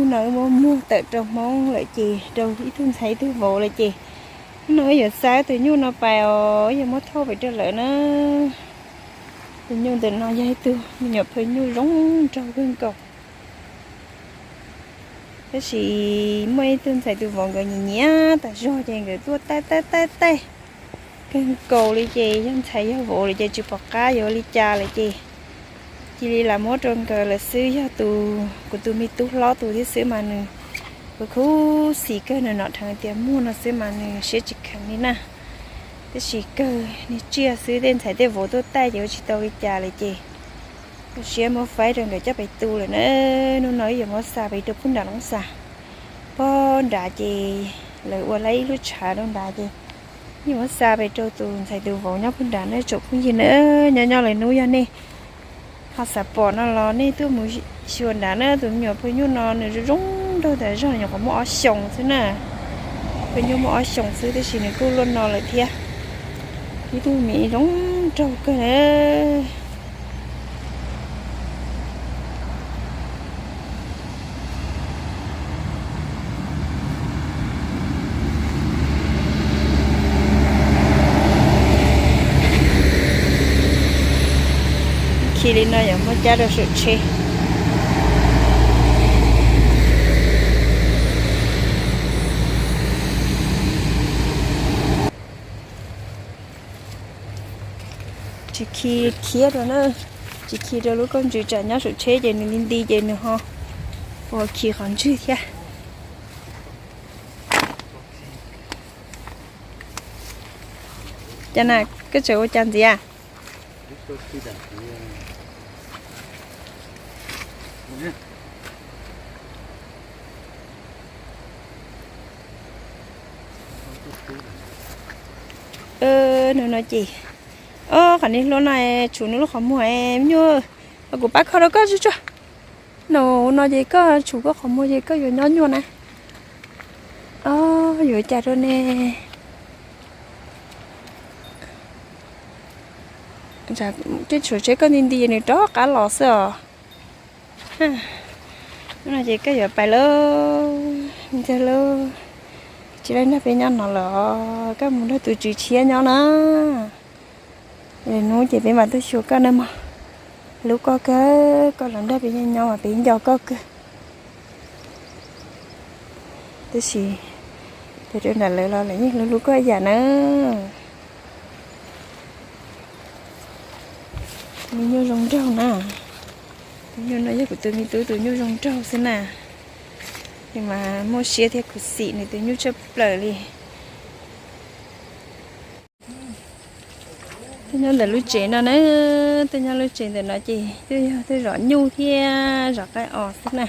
No wb muab muag tawm rau Hmoob lawm ces rau ib tug ntxhais ib tug vauv lawm ces, hnub no wb yuav xa tus nyuj no pais os, wb yuav muab thauj pem rau lawv na. Tus nyuj ntawm no yog ib tug me nyuam phaj nyuj zoo nraug kawg nkaus. Tab sis muaj ib tug ntxhais tus vauv nkawd nyiam nyiam tas zog ces nkawd tuaj taij taij taij taij kawg nkaus li ces yog ntxhais yog vauv lawm ces tsis pom qab yuav ua li cas lawm ces cia li lam muab rau nkawd lawm xwb. Yog tus, kuv tus me tub hlob tus thiab xwb mas nws khuv xim kawg, nws nom dheev tias muag no xwb mas nws siab tsis kheev li na. Tab sis kawg niag tsiaj xwb, tej ntxhais tej vauv tuaj taij ces ua tsis tau li cas lawm ces ua siab muab faib rau nkawd coj pais tu lawm na. Hnub no wb yuav muab xa pais rau pug nram Loob Xas. Pog nrad ces lawv ua lawm ib lub tshav rau nrad ces wb yuav muab xa pais rau tus ntxhais tus vauv nyob pug nrad na tsoom phooj ywg na. Nyob nyob lawm hnub yog nej ho xav pom no los nej tuaj mus xyuas nrad na. Tus me nyuam phaj nyuj no nws zoo zoo nraug tas zog, nyuam qhuav muaj ob xyoos xwb na. Phaj nyuj muaj ob xyoos xwb tab sis nws kuj luaj no lawm thiab. Ib tug me zoo nraug kawg na. Khi li no yuav muab cab rau saum tsheb. Tsis khi khiab rau na, tsis khi rau lub koj ntsws tsam nyob saum tsheb ces nws nti nti ces nws ho ua khi qhov ntswg thiab. Cas na, koj tseem ua cas ntxiv? Nws no ces, o, qhov niag hluas no tshuav nws lub qhov muag me nyuam, kuv pab kho rau koj tsuag tsuag. Nws no ces koj tshuav koj qhov muag ces koj yuav nyob nyuaj na. O, yuav cas rau ne? Tej tshuav tsheb koj nti nti nws rov qab los xwb os. Hnub no ces koj yuav pais lauj, ntag lauj, tsis laib nrog peb nyob no lawm, koj mus nrog tus tswv tshiab nyob na. Hnub ces peb mam tuaj xyuas koj na mog. Hlub koj kawg, koj los nrog peb nyob nyob mas peb nco koj kawg. Tab sis pem rau nram lawv los lawv yeej hlub hlub koj ib yam na. Me nyuam zoo nraug na. Tus nyuj no yog kuv tus me tub tus nyuj zoo nraug xwb na. Nws mas muaj siab thiab khuv xim nws tus nyuj tshaj plaws li. Tuaj nyob ntawm lub tsev no na, tuaj nyob lub tsev ntawm no ces twb yog tuaj zov nyuj thiab zov qaib os xwb na.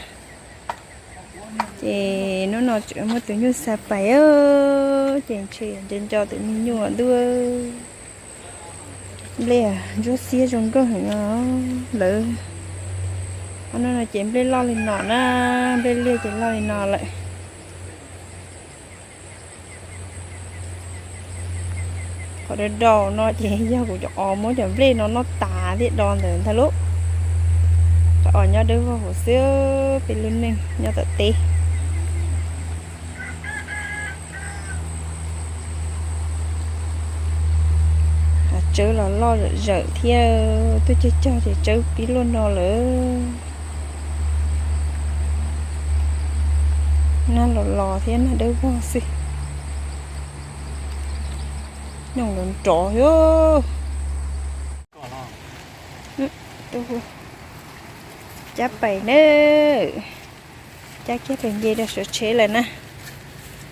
Ces hnub no tseem muab tus nyuj xa pais, ces ntshe nco nco tus me nyuj ntuj. Nplej ntsuab xiab zoo nkauj heev no lawm. Hnub no ces nplej loj li no na, nplej liaj ces loj li no lawm. Qhov do do no ces yog kuv cov os muab cov nplej no noj tas thiaj do ntawd ntag lauj. Qhov os nyob dawb vog huv xwb, peb lub neej nyob tom teb. Tsawb los loj zawm zawm thiab, tuaj cog cog ces tsawb pib luaj no lawm. Nag los los thiab nag dawb vog xwb. Nyooj nrov nrov. Cab pais na, cab kiag pais nce rau saum tsheb lawm na.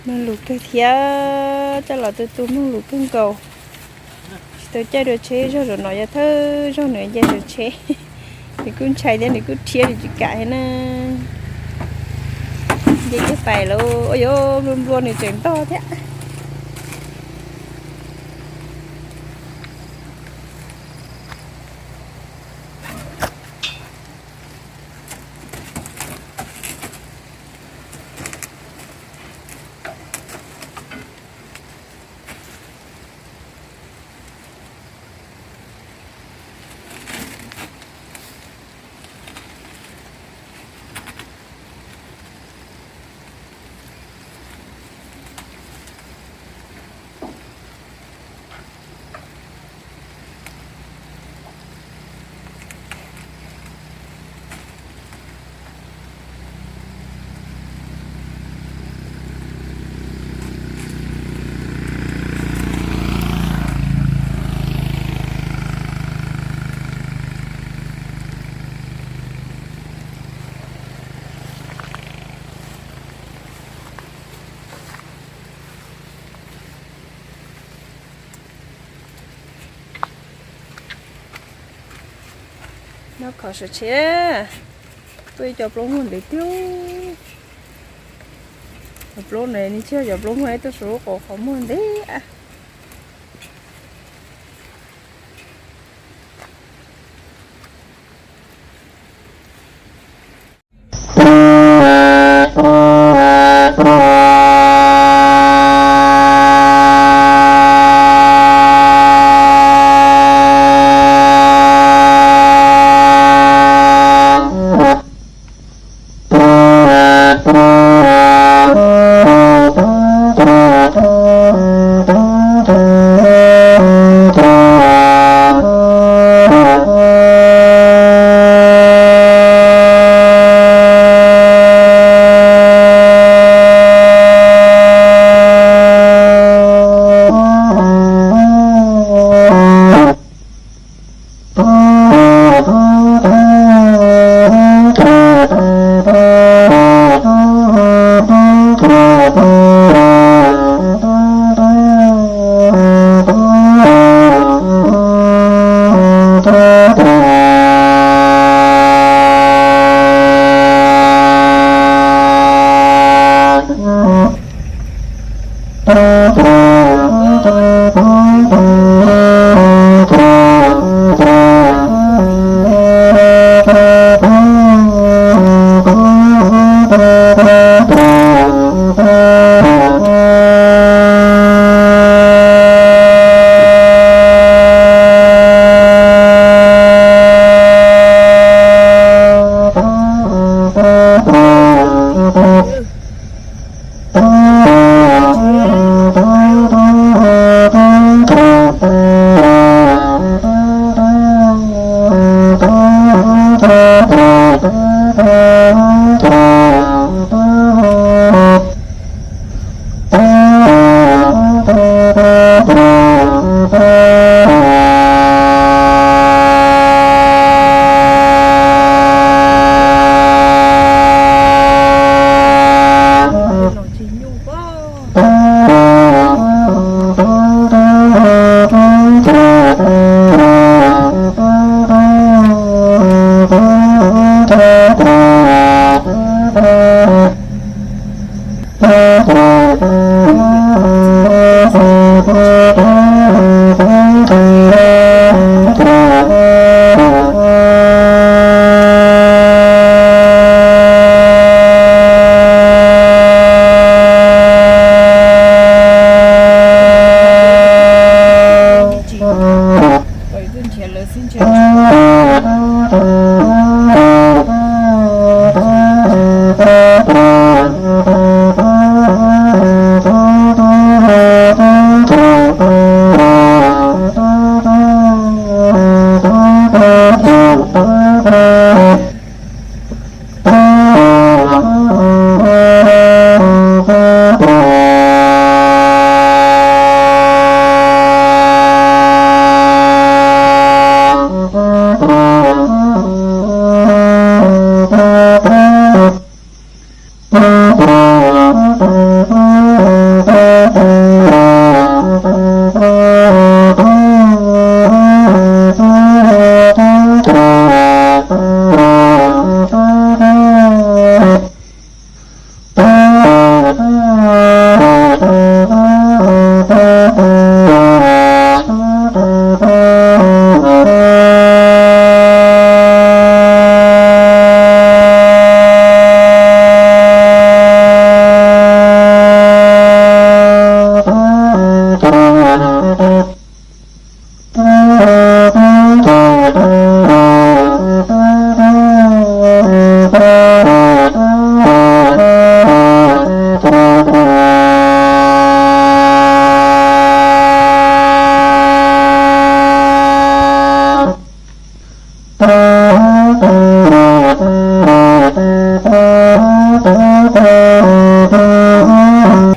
Muaj lus kawg thiab, coj los tu tu muaj lus kawg nkaus. Tsis tau caij dua tsheb zog zaum no, yog thawj zaug nws nce saum tsheb. Nws kuj ntshai thiab nws kuj rhiab nws tsis kam thiab na. Nce kiag pais lauj, ua yuav nplua nplua nws tseem ntog thiab. Kho sawv tsheb, tuaj ib co plaub muag ntev tiag. Cov plaub ne, nws tsis yog cov plaub muag, tuaj saum lub qhov muag ntev.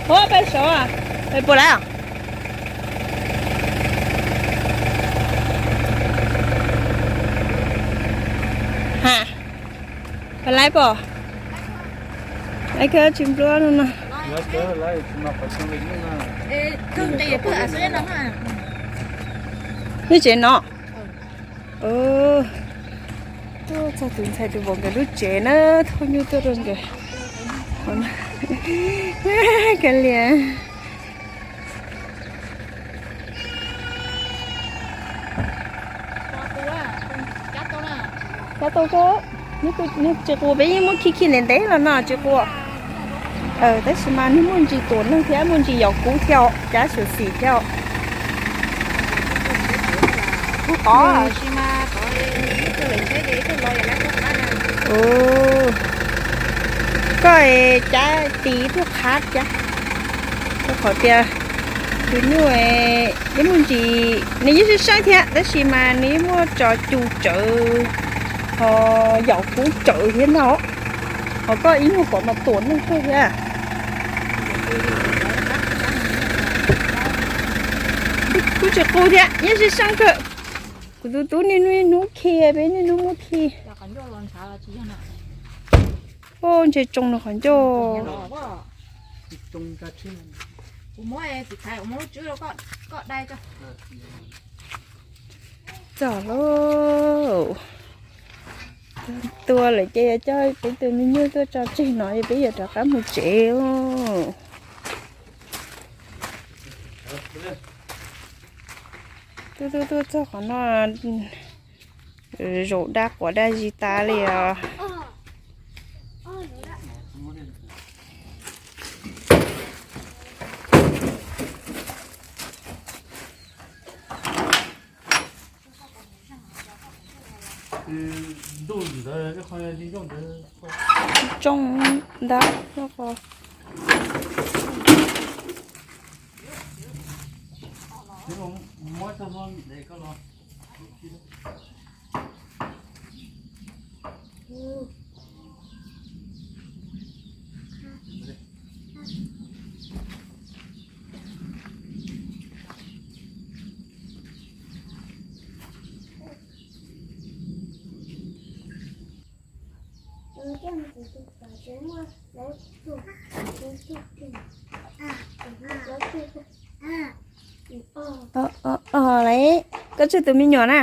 Ua peb saud, peb puas lawm? Ha, peb laib pom, laib kawg tsis npluab no no. Nyob tsev no. Txog tus ntxhais tus vauv nkawd lub tsev na, thauj nyuj tuaj rau nkawd. Kav liam. Cab tau, nws tsis qus, peb yeej muab khi khi ntev ntev los no tsis qus. Tab sis mas nws muaj ntsis tuam neeg thiab muaj ntsis yaum kub thiab os, cab xyuam xim thiab os. Koj cab tis ib tug qhab cab, rau qhov tias tus nyuj yeej muaj ntsis, nws yeej seeb seeb thiab tab sis mas nws yeej muaj tso cus tsawv, ho yaum kub tsawv thiab ntag. Ho koj ib nyuag pom mas tuam neeg kawg thiab. Kuj tsis qus thiab, yeej seeb seeb kawg. Kuv tus tub niaj hnub khi, peb niaj hnub muab khi. Ua ntshe tsoo nws qhov ncauj. Txog lauj. Tua lawm ces yog coj peb tus me nyuam tuaj tso tseg no es peb yuav rov qab mus tsev. Tuaj tuaj tuaj txog qhov no, zaum dab quav dab zis tas li os. Tsoo ntawd. Koj tshuav tus me nyuam na?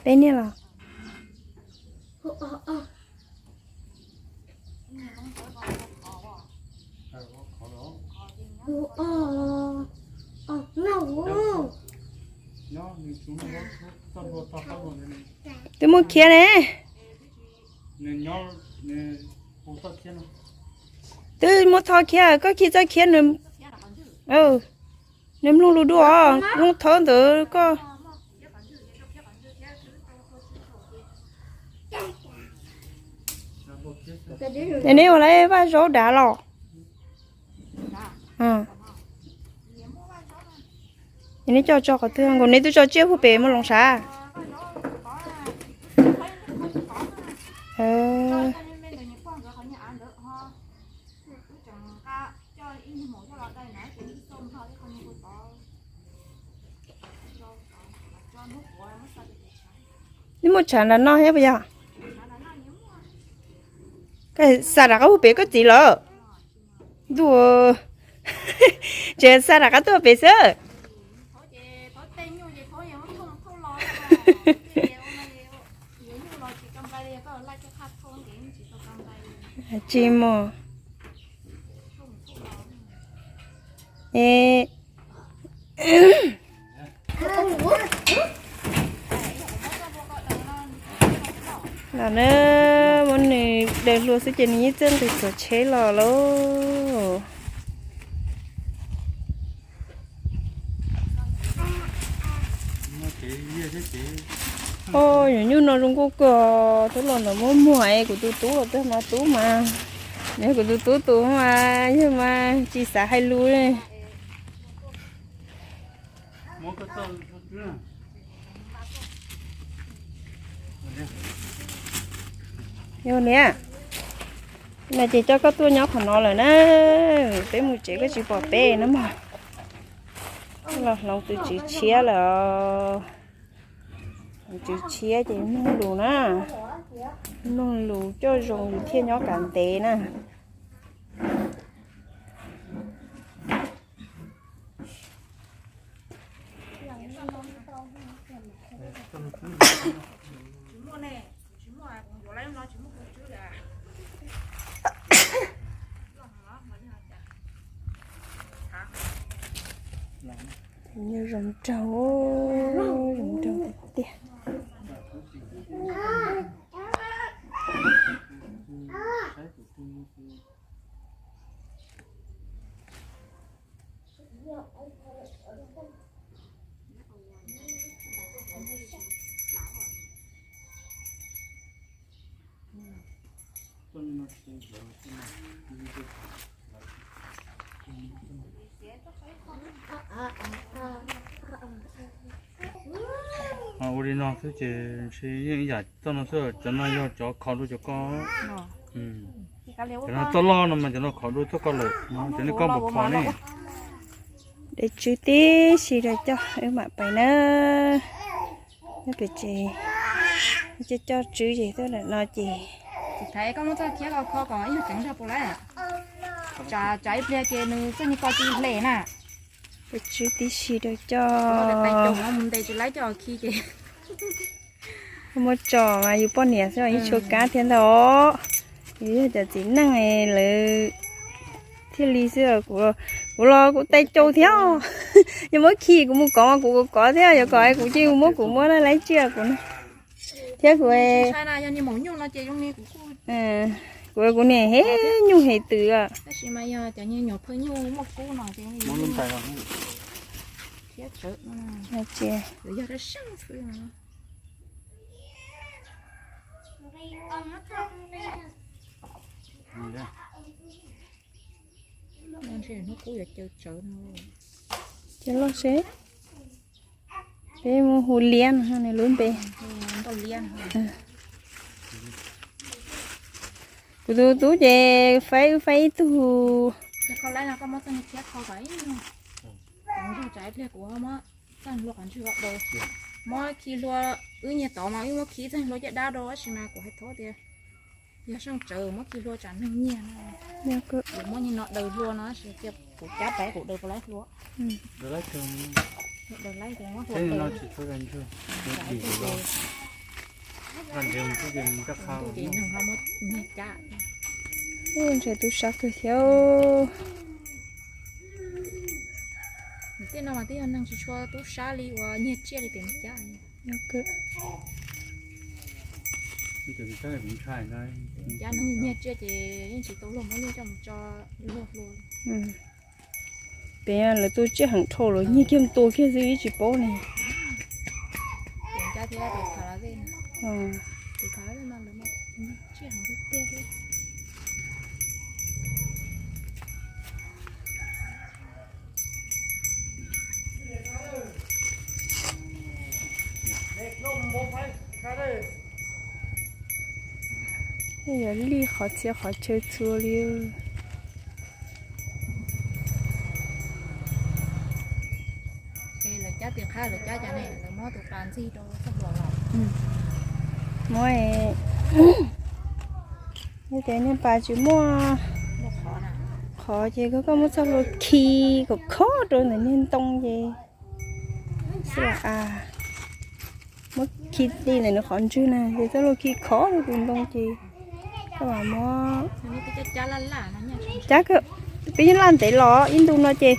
Peb niaj los. Twb muab khiav ne. Twb muab tho khiav, koj khi txoj khiav nws, nws mloog lus dua, mloog thawb ntawd koj. Ces neb ua lawv vaj zaub dav los. Neb coj tso qhov twg nkaus, neb twb tso tsiaj puag pem mus loos sav. Neb muaj tshav nram no thiab puas yog? Xa rov qab puag pem koj txiv lawm. Ntuj, tseem xa rov qab tuaj pem xwb. Tsis mus. Los na, muab nws daws hlua xwb ces nws yeej txawj nqis txog tsheb los lauj. Nyuam nyuj no zoo nkauj kawg, tub los ntawm muaj muag es kuv tus tub los twb mas tub mas, nws kuv tus tub tus mas yog mas tsis xav hais lus li. Yog niam, no ces coj koj tuaj nyob qhov no lawm na, peb mus tsev koj tsis pom peb na mog. Los hloov tus tswv tshiab lawm. Tus tswv tshiab ces mloog lus na, mloog lus coj zoo yus thiaj nyob kav ntev na. Zoo nraug, zoo nraug tiag tiag. Ua li no xwb ces ntshe yeej ib yam txoj no xwb, cov no yog cov kho dua cov koj. Cov no txoj loj no mas cov no kho dua txoj koj lawm, cov nej koj npaum kho ne. Dej tswb tib si rau coj wb mam pais na. Nyob pem tsev, coj coj tswb ces tuaj ntawm no ces. Tsis thaiv koj muab txoj khiab ko kho kom ib nyuag ceev nrog puas lawm. Tsam ib pliag ces nws txoj nyuag ko tsis hle na. Peb tswb tib si rau coj. Mus ntes tsis laib coj khi ces. Muab tso mas yus poj niam xwb ib tshuav kab thiab ntag os. Yus yog cov txiv neej lawv thiaj li xwb. Kuv los kuv tais cau thiab. Yog muab khi kuv mus kov mas kuv kov kov thiab, yuav kom kuv cia kuv muab kuv muab laj laib tsiaj kuv thiab kuv. Kuv kuv niam hev nyuj hev twm. Cov loj seb, peb mus hu liab no nws lub npe. Kuv tus tub ces faib wb faib ib tug. Muab khi hlua, wb nyiag tod mas wb muab khi txog hlua caj dab rau tab sis mas kuv hais thov tias yog seej tsawv muab khi hlua tsam neeg nyiag. Kuv muab nyiag no daws hlua no tab sis cia kuv cab pab kuv daws puas laib hlua. Ntshe tub sab kawg thiab. Tej no mas twb yog neeg tsis tshua tub sab li uas nyiag tsiaj li pem cab. Cab neeg nyiag tsiaj ces yeej tsis tau luag muab nyuj coj mus tso luag hlua. Pem lawv tua tsiaj heev dhau lawm nyiag kiag tua kiag xwb ib tsis paub ne. Yog li qhov txhia qhov chaw txhua li. Lawv cab tis qab lawv cab cov ne, lawv muab tus pas ntxig rau txoj hlua los. Muab, yog tias niag pas tsis muaj qhov ces koj muab txoj hlua khi kom khob rau ntawm niag ntoo ces, xwb los a, muab khi ti ntawm nws qhov ntswg na ces txoj hlua khi khob rau tus ntoo ces koj mam muab. Cab kawg, peb yeej laj ntev los ib ntu no ces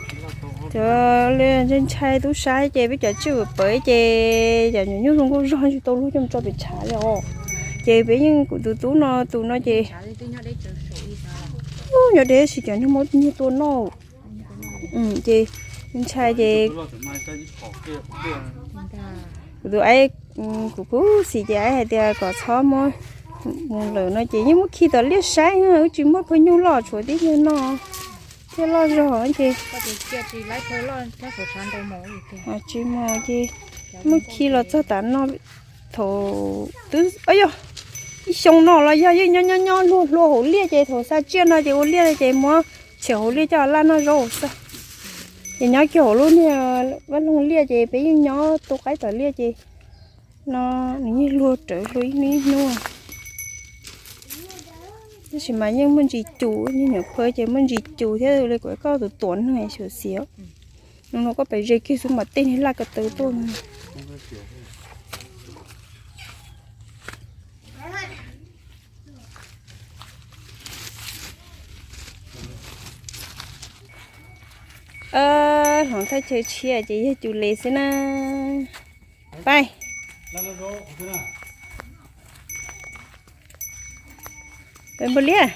cov ntshai ntshai tub sab ces peb cov tsiaj pawv ces cov nyuam nyuj zoo nkauj zog tsis tau luag coj mus tso pem tshav li os. Ces peb yeej kuv tus tub no tus no ces nyob deb tab sis cov niag muab nyiag tua noj. Ces ntshai ces kuv tus aib, kuv kuj xis ces aib hais tias kom txhob muab mus lawm no ces yeej muab khi tom liaj saib, wb tsis muaj phaj nyuj loj tshuav tib nyuag no thiab loj zog ces tsis mus ces muab khi los txog tav no. Thaum twb, yog ib xyoo no los yog yeej nyob nyob nyob luag hlua hauv liaj ces thaum xa tsiaj no ces ua liaj ces muab tshem hauv liaj coj laj noj zaub xwb. Ces nyob kiag hauv lub niag vaj loog liaj ces peb yeej nyob tu qaib tom liaj ces no nws yeej luag rawv hlua ib hnub ib hnub. Tab sis mas yeej muaj ntsis cus, niag nyuam phaj ces muaj ntsis cus thiab li kuv koj tus tuam no xyuam xim. No no koj pes ze kiag xwb mas tej niag laj ko taw tuaj no. Hloov thaj chaw tshiab ces yog cus les xwb na. Pais, pais npua liab.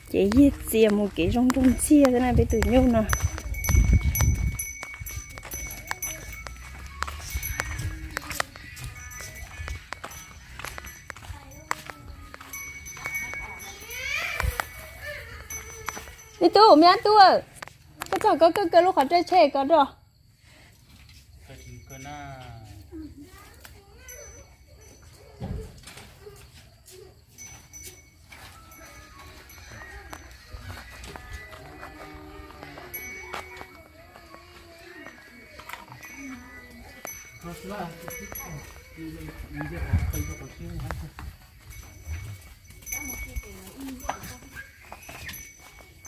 Ces yog txias mus kev zoo nraug ntxiag xwb na peb tus nyuj no. Me tub, me ab tub, koj txog koj kawg kawg lub qhov rawg tsheb ko rau.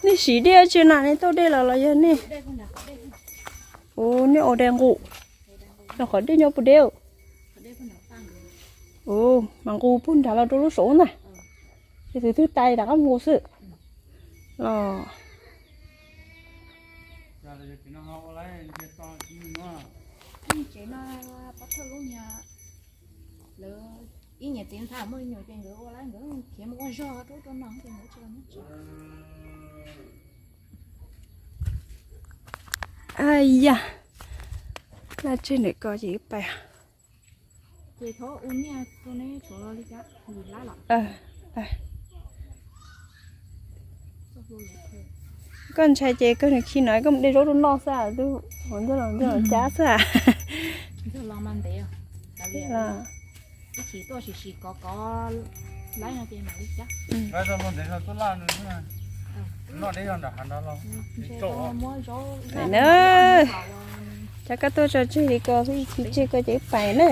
Nej siv dej tsi na, nej tauj dej los los yog nej? Ua nej ua dej nqus, los qhov dej nyob puag deb. Mas nqus puag nrad los rau lub saud ntag. Ces tus twg tais rov qab mus xwb los. Yam, laj tseg ntawm ko ces wb pais. Koj ntshai ces koj nws khi no koj mus de zaub rau noj xwb, tus ntxawg los cab xwb. Cab koj tuaj tso tseg li ko xwb, tsis tseg koj ces wb pais na.